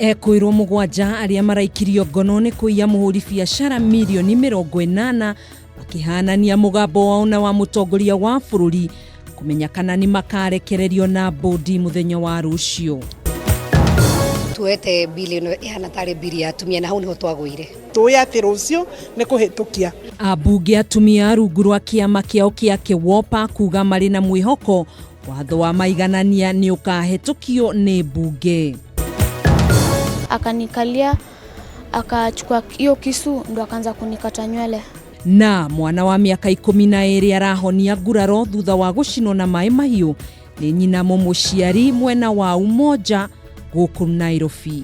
Ekũĩrwo mũgwanja arĩa maraikirio ngono nĩ kũiya mũhũri biacara mirioni 80 makĩhanania mũgambo wao na wa mũtongoria wa bũrũri kũmenya kana nĩ makarekererio na mbũndi mũthenya wa rũciũ. Tuoete mbili ĩno ĩhana tarĩ mbili ya atumia na hau nĩho twagũire. Tũĩ atĩ rũciũ nĩ kũhĩtũkia. Ambunge atumia rungu rwa kĩama kĩao kĩa Kĩwopa kuga marĩ na mwĩhoko watho wa maiganania nĩ ũkahĩtũkio nĩ mbunge. Akanikalia, akachukua hiyo kisu ndo akaanza kunikata nywele. Na mwana wa mĩaka 12 arahonia nguraro thutha wa gũcinwo na maĩ mahiũ nĩ nyina mũmũciari mwena wa Umoja gũkũ Nairobi.